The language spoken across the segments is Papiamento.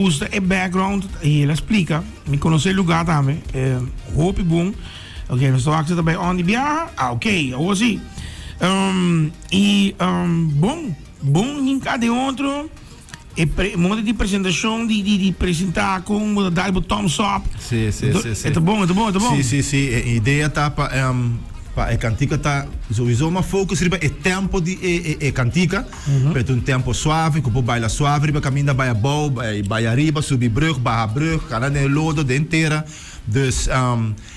Gusta e background y el a splica, mi conoce e lugar tambe, hopi bon. Ok, nos ta wak si ta bay on di biaha, ah ok, awor si. Y bon, bon hinca den otro, e pre, modo di presentacion di di di presenta con bo ta dal bo thumbs up. Si, si, si, si. E ta bon, e ta bon, e ta bon. Si, si, si, e idea ta pa pa e cantica ta sowieso mas focus riba e tempo di e e cantica. Pero ta un tempo suave ku por baila suave riba kaminda bai abou, bai ariba, subi brug, baha brug, kana den e lodo, den tera. Dus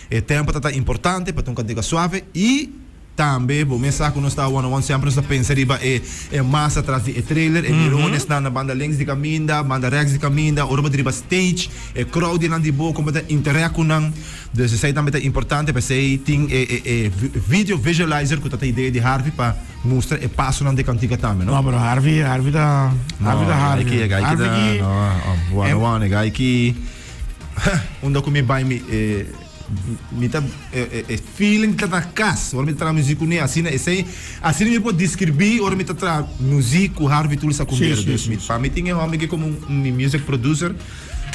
e tempo ta ta importante pa ta un kantika suave i tambe bo mes sa ku nos ta one on one semper nos ta pensa riba e e masa tras di e trailer, e mironesnan na banda links di kaminda, banda rèks di kaminda, ora bo ta riba stage, e crowd di nan di bo kon bo ta interact ku nan. Dus esei tambe ta importante, p'esei tin e e e video visualizer ku ta ta idea di Harvey pa Mustra e pasonan di kantika tambe, no? No, pero Harvey, Harvey ta, Harvey ta Harvey. No, e gai ki ta, no, one on one, e gai ki, unda ku mi bai mi, e, mi ta, e, e feeling ta na kas, ora mi ta traha muzik kuné, asina esei, asina mi por deskribí ora mi ta traha muzik ku Harvey Tulsa Kumbera. Dus mi, pa mi tin e hòmber aki komo un mi music producer.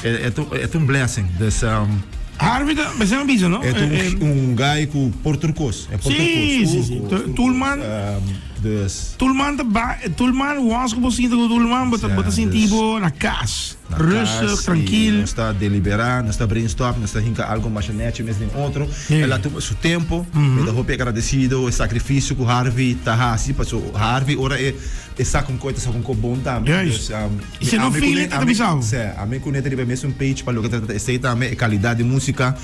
E ta e ta un blessing. Dus Harvey ta mester a bisa no. E ta un un guy ku por tur kos. E por tur kos. Si si si. Tulman Dus. Tulman ta ba Tulman once ku bo sinta ku Tulman bo ta bo ta sinti bo na kas. Rustig, trankil. Nos ta deliberá, nos ta brainstorm, nos ta hinka algo masha nechi mes den otro. El a tuma su tempo. Mi ta hopi agradesido e sakrifisio ku Harvey ta hasi paso Harvey ora e e sa kon ko e ta sa kon ko bon tambe. Dus I si no feel it, e ta bisa bo. Sí, ami ku ne ta riba e mesun page pa loke ta trata esei tambe, e kalidat di músika,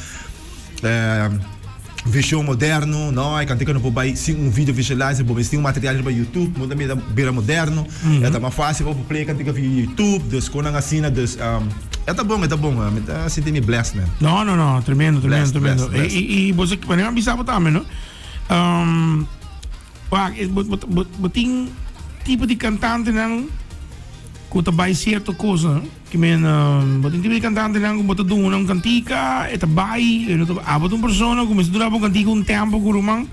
vision moderno, no, e kantika no por bai sin un video visualizer, bo mester tin un material riba YouTube, bo ta mira bira moderno, e ta mas fácil pa bo play e kantika via YouTube, dus konan asina, dus e ta bon, e ta bon, mi ta sinti mi blessed man. No, no, no, tremendo, tremendo, tremendo. I bo sa, manera mi a bisa bo tambe, no, Wak, e, bo, bo, bo, bo tin tipo di kantantenan ku ta bai sierto kosnan. Ke men, bo tin tipo di kantantenan ku bo ta duna un kantika, e ta bai, e no ta, abo ta un persona ku mester dura bo kantika un tempo ku ruman,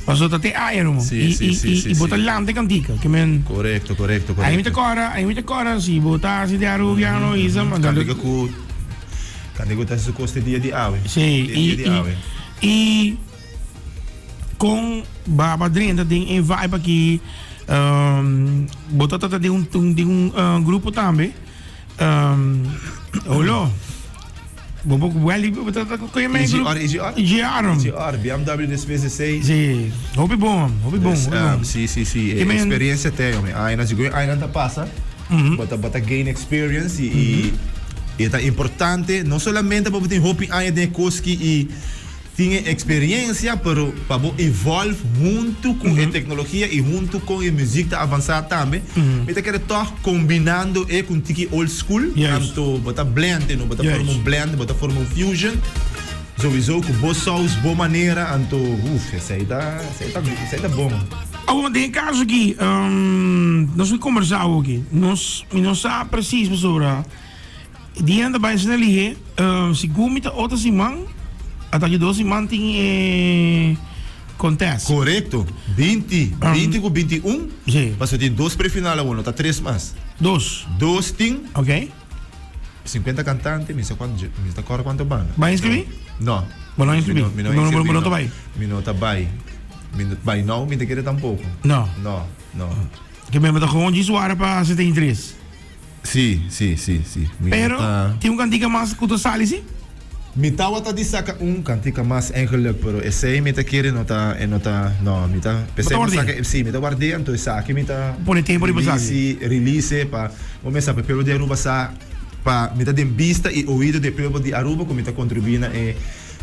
pasobra ta te aya ruman. Sí, I, sí, i, sí, i, sí, i bo ta sí. lanta e kantika. Ke men, Korekto, korekto, ai mi ta korekto. kòrda, ai mi ta kòrda si bo ta hasi di Arubiano, Isa, ma Kantika ku, kantika ku ta hasi su kos te dia di awe. Sí, Te i, dia di i, awe. i. Kon Baba drenta den e vibe aki? Bo ta trata di un di un grupo tambe. Holo. Bo bo wel bo ta trata ku e grupo. EGR, EGR. EGR, BMW despues di esei. Si, hopi bon, hopi bon, hopi bon. Si, si, si. E experiencia te, hombre. Añanan, segun añanan ta pasa, bo ta bo ta gain experience i i ta importante no solamente pa bo tin hopi aña den e koski i Tin e experiencia pero pa bo evolve hunto cu e tecnologia y hunto con e muziek ta avansa tambe, mi ta kere toch combinando e cu un tiki old school, anto bo ta blend e no, bo ta forma un blend, bo ta forma un fusion, sowieso cu bo saus, bo manera, anto uff esey ta, esey ta, esey ta bon. Awor den e caso aki, nos a combersa awoki, nos, mi no sa precies pasobra. Dia nan ta bai asina lihé. Segun mi ta otro siman, ata ki dos siman tin e contest. Korekto. 20, 20 ku 21. Sí. Pasobra tin dos prefinal awor, no ta tres mas. Dos. Dos tin. Ok. 50 kantante, mi sa kuantu, mi ta kòrda kuantu banda. Bai inskribí? No. Bo no inskribí? Mi no inskribí. Bo no ta bai? Mi no ta bai. Mi no bai nou, mi ta kere tampoko. No. No, no. Ke men bo ta gewoon djis wara pa 73? Sí, sí, sí, sí. Mi Pero, ta. tin un kantika mas ku ta sali, sí? Mi tawata di saka un kantika mas eigenlijk, pero esei mi ta kere no ta, e no ta, no, mi ta, p'esei mi saka, sí, mi ta ward'é, anto esaki mi ta Pone tempo riba esaki. release, release pa, bo mester sa pa e pueblo di Aruba sa, pa mi ta den bista i oido di e pueblo di Aruba ku mi ta kontribuí na e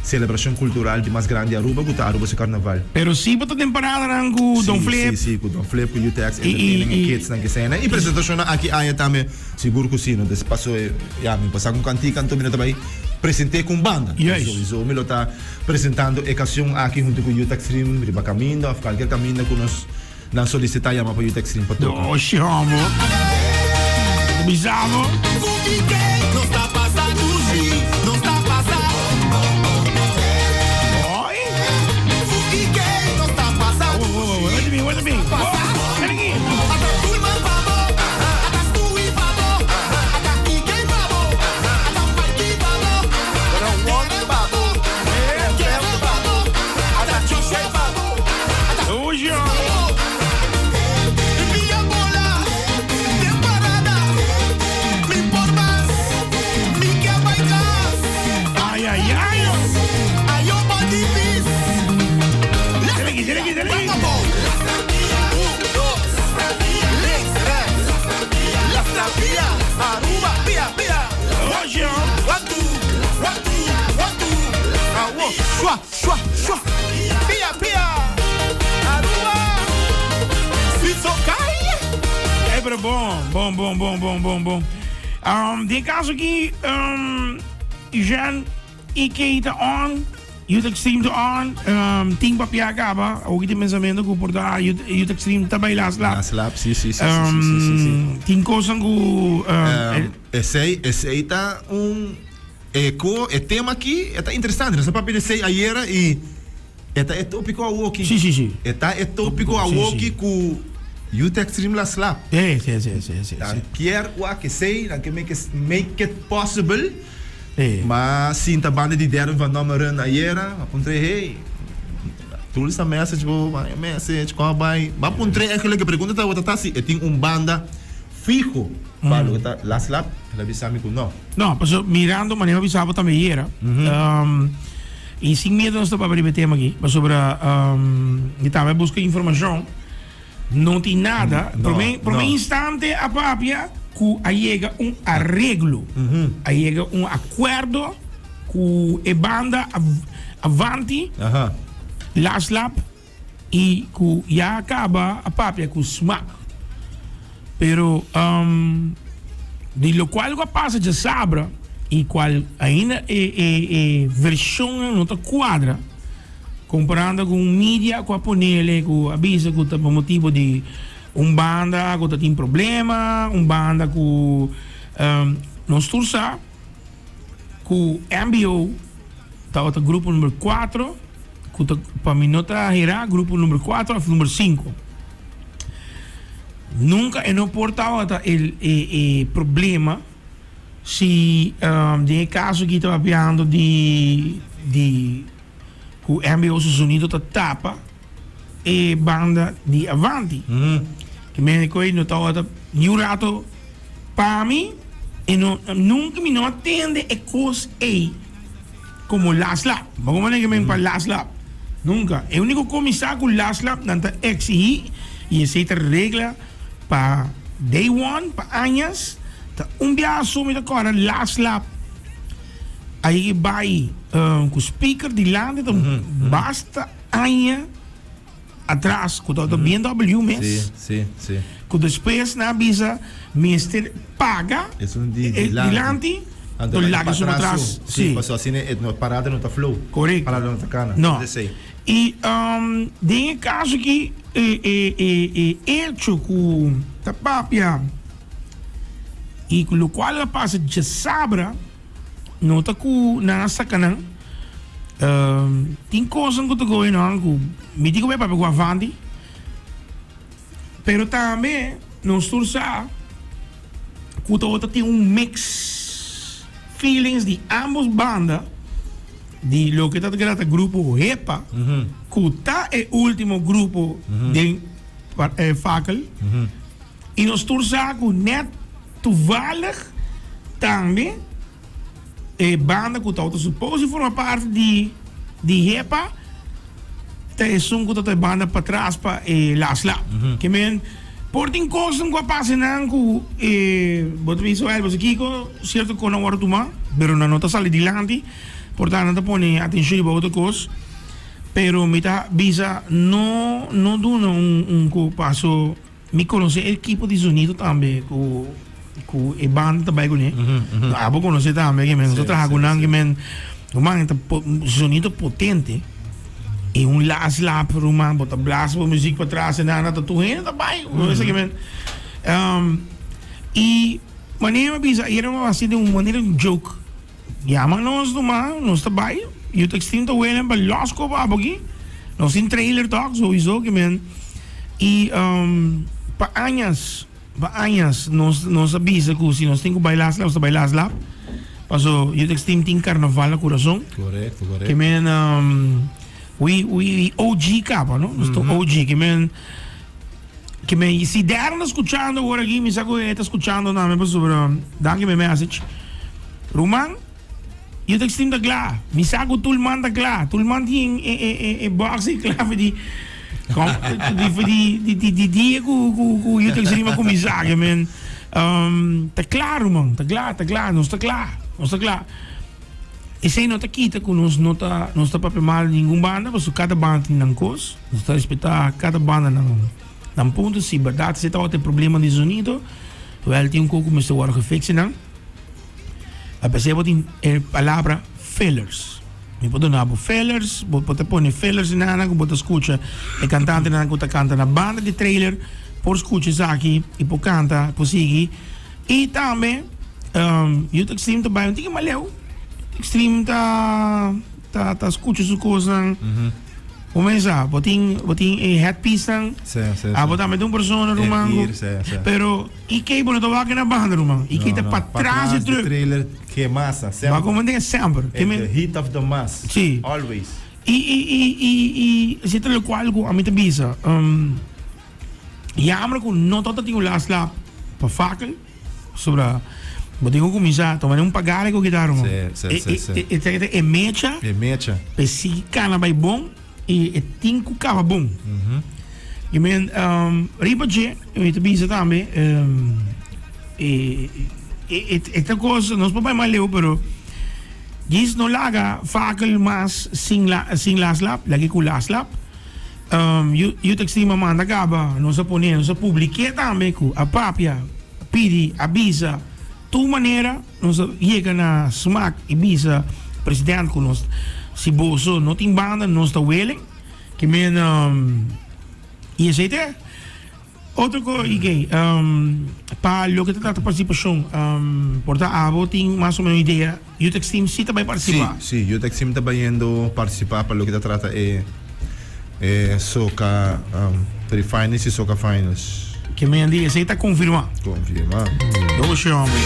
Celebracion cultural di mas grandi Aruba cu ta Aruba su Carnaval. Pero si bo ta den paradanan cu Don Flip. Si, si, cu Don Flip, cu UTEX, Entertaining e kids nan kesena. Y presentacionnan aki aña tambe sigur cu si. No ta paso ya mi pasa cu cantica anto mi no ta bay presente cu un banda. Juist. So mi lo ta presentando e cancion aki hunto cu UTEX Stream riba caminda of cualkier caminda cu nos Nan solicita yama pa Youth Extreme pa toca. Doshi homo. Ta bisa bo. Oi. Wait a minute, wait a minute. Ven aki. Bon, bon, bon, bon, bon, bon. Um, den kaso aki, um, Jean IK ta on, Youth Extreme ta on, um, tin papia kaba, awor tin pensamiento ku por ta Youth, Youth Extreme ta bai Last Lap. Last Lap, si, si, si, si, si, si, si, si. Um, tin kosan ku, um, Um, esei, esei ta un e ko e tema aki e ta interesante. Nos a papia di esei ayera i E ta e tópiko awoki. Sí, sí, sí. E ta e tópiko Sí, sí. awoki ku Youth Extreme la slap. Sí, sí, sí, sí, sí, Nan sí. kier wak esei, nan ke make it, make it possible. Sí. Ma sinta banda di Derwin van Nommeren ayera, a puntr'é, hey, tur sa message bo, manda e message, kon a bai? Ma puntr'é eigenlijk e pregunta tabata ta si e tin un banda fiho pa loke ta la slap, el a bisa mi ku no. No, paso mirando manera mi bisa bo tambe ayera, y sin miedo nos ta papia riba e tema aki, pasobra mi tambe a busca informacion, no tin nada, No, prome prome no. instante a papia cu a yega un areglo, a yega un acuerdo cu e banda Avanti, Last Lap, y cu ya a caba a papia cu smaak. Pero di locual cu a pasa djasabra y cual ainda e e e versionnan no ta cuadra comparando cu un media cu a ponele cu a bisa cu ta pa motibo di un banda cu ta tin problema, un banda cu nos tur sa cu MBO tabata grupo number cuatro. Ku ta pa mi no ta hera grupo number 4 of number 5. Nunka e no por tabata el e e problema si um, den e kaso aki ta papiando di di ku MBO su sonido ta tapa e banda di Avanti. Ke mende koe no tabata ni un rato pa mi e no nunka mi no a tende e kos ei. Como Last Lap. Bo como nega men pa Last Lap. Nunca. E unico co mi sa cu Last Lap nan ta exigi y esey ta regla pa day one pa añas ta un biaha so mi ta corda Last Lap a bay cu speaker dilanti ta basta aña atras cu tabata BMW mes. Sí, sí, sí. Cu despues nan a bisa mester paga Esun di e dilanti. dilanti Anto to laga laga esun patras patras. su. Sí, Sí. pasobra asina e no parada no ta flow. Correcto. Parada no ta cana. No. Esey. Y den e caso aki e e e e hecho cu ta papia y cu locual a pasa djasabra No ta ku nan a saka nan. Tin kosnan ku ta goe nan ku mi tin ku bai papia ku Avanti. Pero tambe nos tur sa ku tabata tin un mix feelings di ambos banda di loke ta trata grupo Hepa ku ta e ultimo grupo den Fakel. I nos tur sa ku nèt toevallig tambe e banda ku tabata supos di forma parti di di HEPA ta esun ku tabata e banda patras pa e Last Lap. Ke men por tin kosnan ku a pasa nan ku e bo ta bisa wèl pasobra kiko sierto kos nan wòrdu tuma pero nan no ta sali dilanti por ta nan ta pone atenshon riba otro kos pero mi ta bisa no no duna un un ku paso. Mi conoce e equipo di zonido tambe cu cu e banda ta bay cune. Abo conoce tambe que men nos traha cu nan que men ruman ta zonido potente y un las lap ruman bo ta blaas bo muziek pa tras en nada ta tur hende ta bay que men y manera mi a bisa ayer mi a haci den un manera un joke. Yama nos numa, nos ta bai. Youth Extreme ta welen pa los kopo abo aki. Nos tin trailer tok sowieso ke men. I pa añas, pa añas nos nos a bisa ku si nos tin ku bai las lap, nos ta bai las lap. Paso Youth Extreme tin karnaval na kurason. Korekto, korekto. Ke men we we OG kaba no, nos ta OG ke men ke men si Darren ta skuchando awor aki mi sa ku e ta skuchando tambe pasobra danki pa e message. Ruman, Youth Extreme ta kla. Mi sa ku Tulman ta kla. Tulman tin e e e e box i kla for di di di di dia ku ku ku Youth Extreme a kuminsá ke men ta kla ruman, ta kla, ta kla, nos ta kla, nos ta kla. Esei no ta kita ku nos no ta nos ta papia mal di ningun banda pasobra kada banda tin nan kos. Nos ta respetá kada banda nan nan punto. Si bèrdat esei tabata e problema di zonido. Wel tin un kos ku mester wòrdu gefiks nan. A pesar bo tin e palabra fillers. Mi por duna bo fillers, bo por ta pone fillers i nan ku bo ta skucha e kantantenan ku ta kanta na banda di trailer por skucha esaki i por kanta, por sigui. I tambe Youth Extreme ta bai un tiki mas leu. Extreme ta ta ta skucha su kosnan. Bo mesa, bo tin bo tin e headpiecenan. Sí, sí, Ah, sí. bo tambe ta un persona ruman ku Ear, sí, sí. pero i ke bo no ta wak na banda ruman. I ke No, ta no, patras di truck. trailer ke masa, Ba semper. como den semper. Ke At men the heat of the mass. Sí. Always. I i i i i si ta lokual ku ami ta bisa, Jammer ku no tabata tin un last lap pa fakel, pasobra bo tin ku kuminsá tuma un pagare ku kitaro man. Sí, sí, sí, sí. E e e mecha. E mecha. E sigui kana bai bon i e tin ku kaba bon. I men riba dje mi ta bisa tambe e e e ta kos nos por bai mas leu pero djis no laga fakel mas sin sin last lap lag'e ku last lap. Yu ta extrema manda caba, nos a pone, nos a publike tambe cu a papia, a pidi, a bisa, tur manera nos a yega na smaak y bisa president cu nos si boso no tin banda nos ta willing, ke men y esey te. Otro ko y ke pa loke ta trata partisipashon por ta abo tin mas o menos idea Youth Extreme si ta bai partisipa? Si, si Youth Extreme ta bayendo partisipa pa loke ta trata e e soka pre-finals y soka finals. Ke men di esey ta konfirma. Konfirma. Doshi hombre.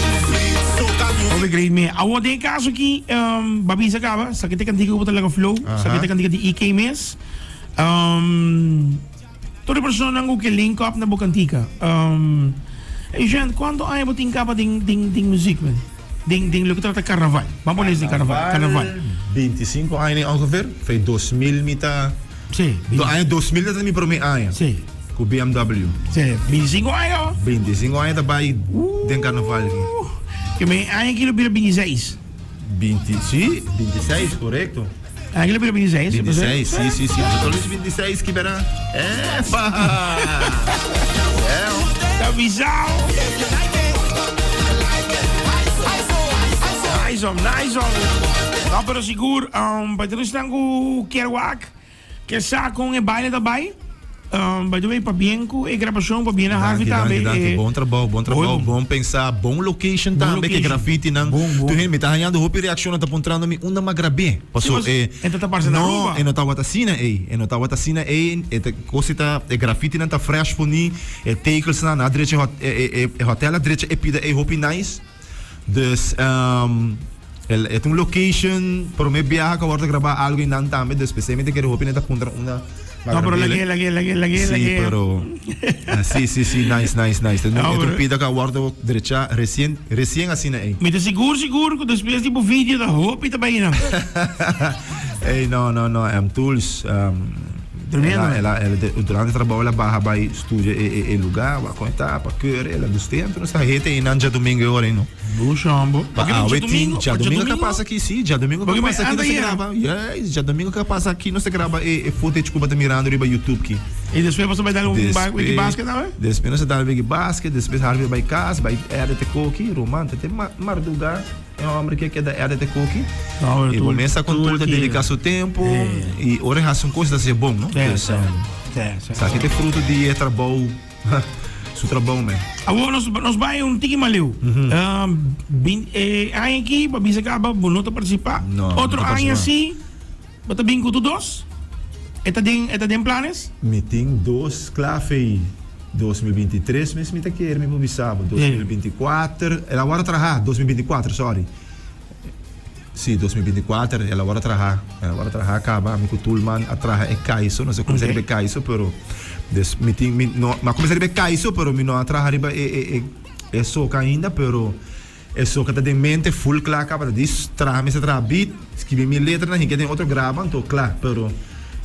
Hopi great me. Awor den e kaso aki ba bisa kaba sa ke ta e kantika ku bo ta laga flow sa ke ta e kantika di EK mes. Tur e personanan ku ke link up na bo kantika. Eugène, kuantu aña bo tin kaba den den den muziek men? Den den loke trata karnaval. Ban pone es den karnaval. Karnaval. 25 aña ongeveer. Fei 2000 mi ta. Sí. Do aña 2000 ta mi prome aña. Sí. Ku BMW. Sí. 25 aña. 25 aña ta bai den karnaval aki. Ke men aña aki lo bira 26. 20, sí, 26, korekto. Aquí lo 26. 26, sí, sí, sí. Nosotros los 26 que verá. ¡Epa! Está avisado. Nice one, nice one. No, pero sigur, um, bij de staan ku Kerwak, ke sa kon e baile daarbij. Um, by the way, pabien ku e grabashon, pabien na Harvey Danki, tambe. danki, danki. Eh, Bon trabou, bon trabou, Hoi, bon pensá, bon location Bon tambe, ke location. graffiti nan. Bon, bon. Tu hende, mi ta hañando hopi reakshon, nan ta puntrando mi unda m'a grab'é. Paso, Sí, mas eh, e ta ta parse na no, Aruba. e no tabata asina ei. E no tabata asina ei. E ta, kos ta, e graffiti nan ta fresh poni, e tekels nan, nan a drecha e hot, e, e, e, e hotel a drecha e pida ei hopi nice. Dus, um, el, e ta un location, prome biaha ku a wòrdu grabá algu einan tambe, dus p'esei mi ta kere hopi nan ta puntra unda No, pero lag'é, lag'é, lag'é, lag'é, Sí, lag'é. pero ah, sí, sí, sí, nice, nice, nice. No, E ta un pero- pida ku a wòrdu drechá resien, resien asina ei. Mi ta sigur, sigur ku despues di bo video ta hopi ta bai einan. Ey, no, no, no, em tools, um, Tremendo. El a, el a, el a, durante trabou el a baha bai studia e, e, e lugar, wak kon e ta, pa keur, el a gust'é, anto nos a hete einan djadumingu e ora ei no. Bush hombo. Pa Porque awe tin, djadumingo, djadumingo ka pasa aki, si, djadumingo ka Porque pasa aki anda nos a ya. graba, yes, djadumingo ka pasa aki nos a graba e, e footage ku bo ta mirando riba YouTube ki. Y despues boso bai dal un ba, wiki basket tambe? Despues nos a dal wiki basket, despues Harvey a bai kas, bai edit e koki, Roman ta te ma, marduga. E homber ke keda edit e koki. No, E bo mesa con tur ta dedica su tempo y ora e haci un cos ta haci bon, no? Dus, esaki ta e fruto di e trabou, su trabou men. Awor nos nos bai un tiki mas leu. Bin e aña aki bo a bisa caba bo no ta participa. No, no Otro ta aña participa. si bo ta bin cu tur dos? E ta den e ta den planes? Mi tin dos kla fei. 2023 mes mi ta kere mi por bisa bo. 2024 el a wòrdu traha, 2024 sorry. Si, 2024 el a wòrdu traha. El a wòrdu traha kaba mi ku Tulman a traha e kaiso, nos a kuminsá riba e kaiso pero des mi tin mi no mi a kuminsá riba e kaiso pero mi no a traha riba e e e e soka ainda pero Eso ke ta den mente full kla kaba ta dis traha mester traha beat skibi mi letranan hinke den otro graba anto kla pero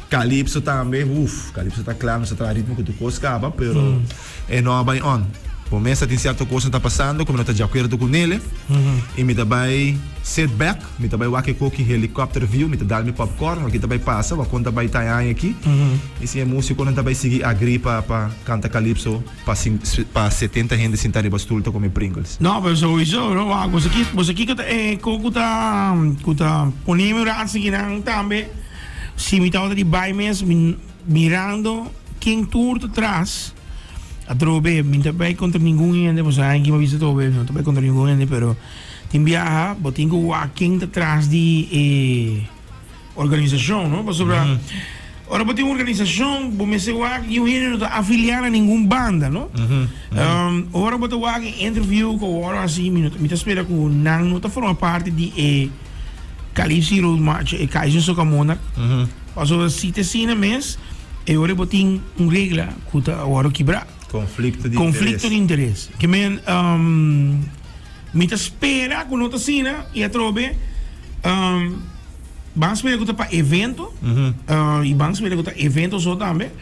Calypso tambe uff Calypso ta kla nos a traha ritmo ku tur kos kaba pero e no a bai on por mester tin sierto kosnan ta pasando ku mi no ta di akuerdo ku nele i mi ta bai. Sit back, mi ta bai wak e koki helicopter view, mi ta dal mi popcorn, wak ta bai pasa, wak kon ta bai ta e aña aki. I si e musiconan ta bai sigui agree pa pa canta calypso pa pa 70 hende sinta riba stoel ta come Pringles. No, pero sowieso, no, wak, boso ki, boso kiko ta e ko ku ta ku ta pone mi raad sikinan tambe, si mi tabata di bai mes, mi mirando ken tur ta tras, atrobe mi ta bai kontra ningun hende, pasobra aña aki mi a bisa atrobe, mi no ta bai kontra ningun hende, pero. Tin biaha bo tin ku wak ken ta tras di e organisashon, no? Pasobra ora bo tin un organisashon bo mester wak niun hende no ta afiliá na ningun banda, no? Ora bo ta wak e interview ku awor hasi mi no mi ta spera ku nan no ta forma parti di e Calypso Road March, e Kaiser Soca Monarch. Pasobra si ta asina mes e ora bo tin un regla ku ta awor kibrá. Konflikto di interes. Konflikto di interes. Ke men Mi ta spera ku no ta asina i atrobe ban spera ku ta pa evento i ban spera ku ta evento so tambe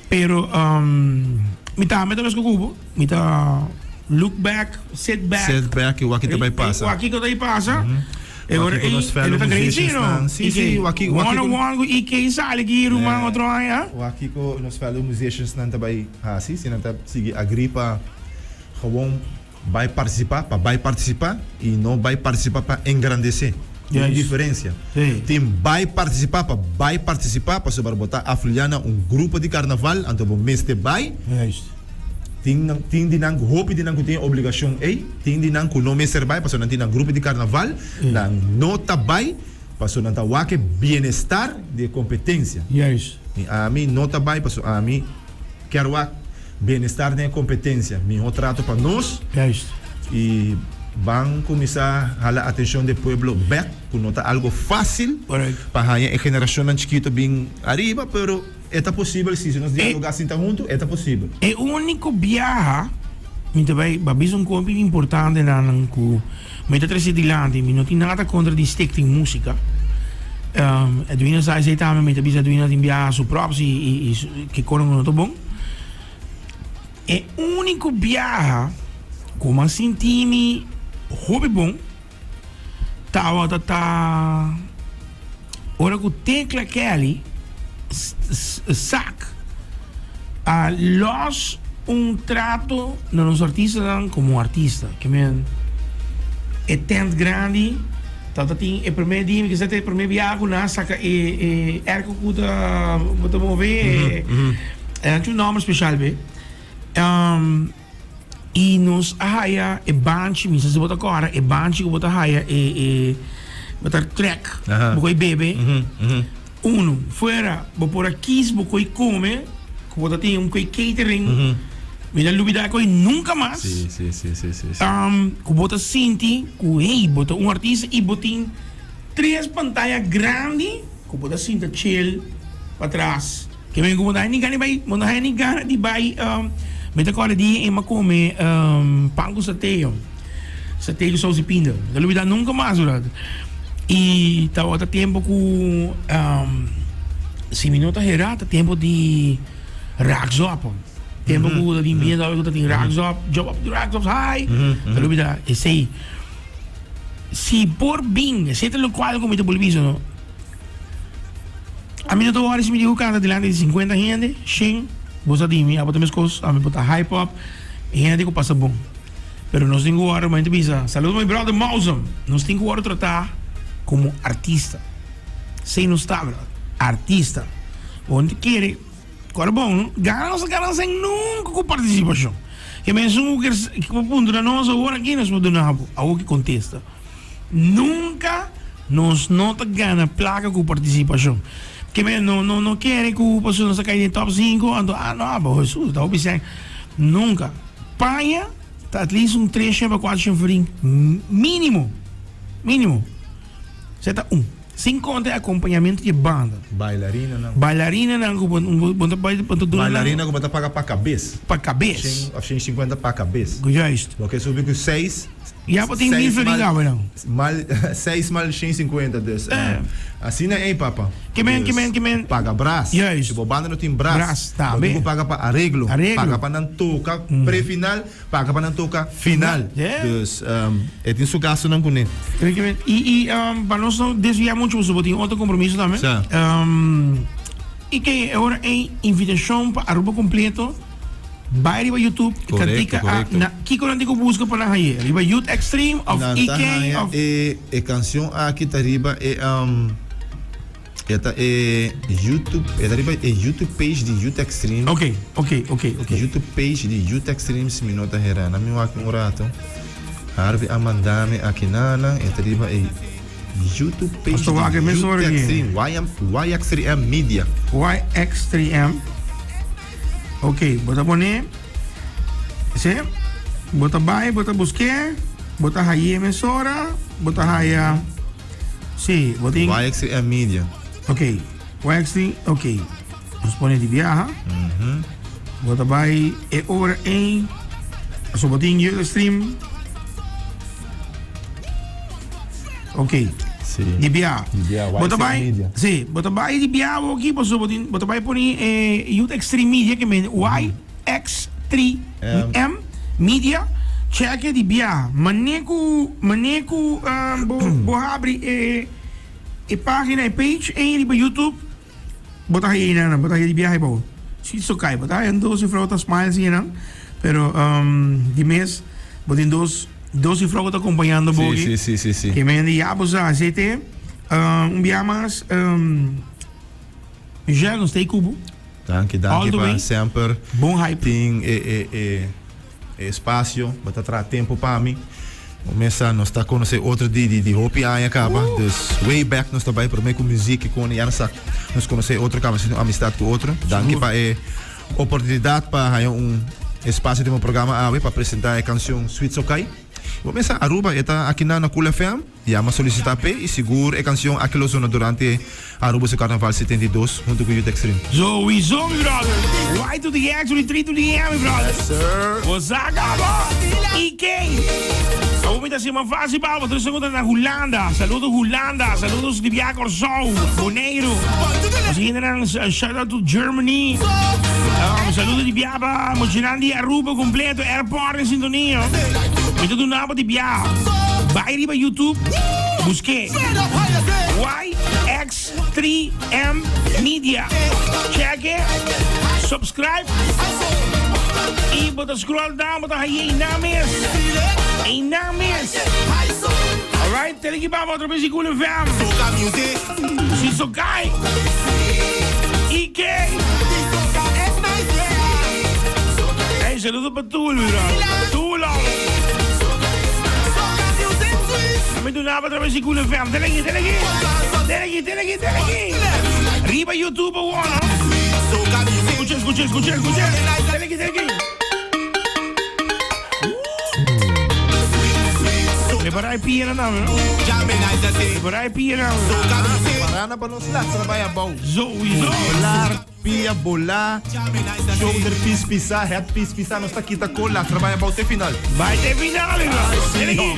pero mi tambe ta meskos ku bo mi ta look back sit back Sit back i wak ki ta bai pasa. Wak kiko ta bai pasa e ora ei e lo ta great si no Si si wak ki one on one ku EK sali ki ruman otro aña. Wak kiko nos fellow musicians nan ta bai hasi si nan ta sigui agree pa gewoon Bai partisipá pa bai partisipá i no bai partisipá pa engrandesé. Tin un diferensia. Tin bai partisipá pa bai partisipá pasobra bo ta afiliá na un grupo di karnaval, anto bo mester bai. Tin nan, tin di nan, hopi di nan ku tin e obligashon ei, tin di nan ku no mester bai pasobra nan tin nan grupo di karnaval, nan no ta bai pasobra nan ta wak e bienestar di e kompetensia. I ami no ta bai pasobra ami. Kier wak bienestar den e competencia, miho trato pa nos. Juist. Y ban cuminsa hala atencion di e pueblo bek, cu no ta algo facil Correct. pa haña e generacionnan chikito bin ariba, pero e ta posibel si, si nos dialoga sinta hunto, e ta posibel. E unico biaha mi ta bay bisa un compi importante na nan cu mi ta trece dilanti, mi no tin nada contra di Stichting Musica, Edwina sa esey tambe, mi ta bisa Edwina tin biaha su props y ke kono ku no ta bon. E úniko biaha ku mi a sinti mi hopi bon tabata ta ora ku Tecla Kelly sak a lòs un trato na nos artistanan komo artista. Ke men e tent grandi tabata tin e promé dia, mi kisa ta e promé biaha ku nan a saka e e airco ku ta bo ta move e nan tin un nòmber speshal be. I nos a haya e banchi, mi sa si bo ta kòrda e banchi ku bo ta haya e e bo ta trèk bo koi bebe unu fuera bo por a kis bo koi kome ku bo ta tin un koi catering mi ta lubida e koi nunka mas ku bo ta sinti ku hey bo ta un artista i bo tin tres pantaya grandi ku bo ta sinta chill patras. Ke men ku bo no hay ni gana di bai, bo no hay ni gana di bai, mi ta kòrda di e m'a kome pan ku sateo, sateo ku sous di pinda, mi ta lubida nunka mas brother. I tabata tempu ku si mi no ta hera ta tempu di raakzop, tempu ku ta tin bientu ku ta tin raakzop, job op di raakzop hai, ta lubida esei. Si por bin, esei ta lokual ku mi ta bolbe bisa no. Ami no ta wòri si mi diku kanta dilanti di sinkuenta hende, shen, bo sa di mi, abo ta meskos, ami por ta hype up, e hende tin ku pasa bon. Pero nos tin ku wòri, mi ta bisa, saludo mi brother Mawsome, nos tin ku wòri tratá komo artista. Esei nos ta, brother, artista. Bo no ta kere, kòrda bon, no gana nos ta gana sen nunka ku partisipashon. Ke mesun ku ker ku puntra nos awor aki nos por duna bo awor ki kontesta. Nunca nos no ta gana placa cu participacion. Ke men no no no kere cu pasobra nos a cay den top cinco anto ah no abo Hesus ta hopi sèn. Nunca. Paña ta at least un tres shen pa cuatro shen florin minimo. Minimo. Esei ta un. Sin conta e acompañamento di e banda. Bailarinanan. Bailarinanan cu bo bo ta bay bo ta duna nan. Bailarina cu bo ta paga pa cabes. Pa cabes. Shen of shen cincuenta pa cabes. Juist. Bo ke subi cu seis. Ya bo tin mil florin awe no. Mal seis mal shen sinkuenta dus asina ey papa. Ke men ke men ke men. Paga bras. Juist. Si bo banda no tin bras. Bras tambe. Bo tin ku paga pa areglo. Areglo. Paga pa nan toka pre final, paga pa nan toka final. Dus e tin su gastunan kuné. Ke men i i pa nos no desvia mucho pasobra bo tin otro kompromiso tambe. Sa. I ke e ora ey invitashon pa Aruba kompleto. Bai riba YouTube e Correcto, kantika a correcto. na kiko nan tin ku buska pa nan hañ'é? Riba Youth Extreme of Nan ta EK haña of e e kansion aki ta riba e um e ta e YouTube e ta riba e YouTube page di Youth Extreme. Ok, ok, ok, ok. YouTube page di Youth Extreme si mi no ta hera. Na mi wak un rato. Harvey a manda mi aki nanan e ta riba e YouTube page Pasto wak e di mes Youth ora aki. Extreme YM YX3M Media. YX3M. Ok, bo ta pone, se, bo ta bai, bo ta buské, bo ta haye mesora, bo ta haya, si, bo tin. YXM Media. Ok, YXM, ok. Nos pone di biaha. Bo ta bai e ora ei, so bo tin Stream. Ok. Sí. Di bia. Di bia, Bo ta YC bai, Media. sí, bo ta bai di bia aki paso bo tin, bo ta bai poni eh, Youth Extreme Media ke men YX3M Media. Check di bia. Mane ku, mane ku eh, bo, bo habri e, e pagina, e page ei riba YouTube. Bo ta haña einan, bo ta haña di biahe bou. Si so kai, bo ta haña dos juffrouw ta smile si einan, pero di mes bo tin dos dos juffrouw ku ta acompañando bo Si, aki. si, si, si, si. Ke men di ya bo sa, así te un bia mas Michelle nos ta ei ku bo. Danki, All danki the pa way. semper Bon hype. tin e e e E espacio, bo ta traha tempo pa mi. Bo mesa nos ta conoce otro di di di hopi aña caba, dus way back nos ta bay prome cu muziek y con ya nos ta nos conoce otro caba haciendo amistad cu otro. Danki pa e oportunidad pa haya un espacio den bo programa awe pa presenta e cancion Sweet Sokai. Bo mesa Aruba e ta aki na na Cool FM. Ya m'a solicita p'e y sigur e cancion aki lo zona durante Aruba su Carnaval 72 hunto cu Youth Extreme. Sowieso mi brother. Y to the X to the 3 to the M mi brother. Yes sir. Bo sa caba. IK. Awor mi ta haci mas facil pa bo. Tur esun cu ta na Hulanda. Saludo Hulanda. Saludos di bia Corsou. Boneiru. Nos hendenan shout out to Germany. Saludo di bia pa muchanan di Aruba completo. Airport en sintonia. Mi ta duna bo di bia. Bai riba YouTube, busk'é YX3M Media. Check e, subscribe i bo ta scroll down bo ta haña einan mes. Einan mes. Alright, tene ki baba otro bes di Cool FM. Si so kai. IK. Hey, saludo pa Tulo, Tulo. Mi duna pa traves di Cool FM. Tene aki, tene aki. Tene aki, tene aki, tene aki. Riba YouTube awor, no? Escucha, escucha, escucha, escucha. Tene aki, tene aki. Prepara e pia na no? Prepara e pia na. Parana pa nos lastra bai abou. Sowieso. Volar, pia, bolá, shoulder piece pisá, head piece pisá, nos ta kita kol lastra bai abou te final. Bai te final, bro. Tene aki.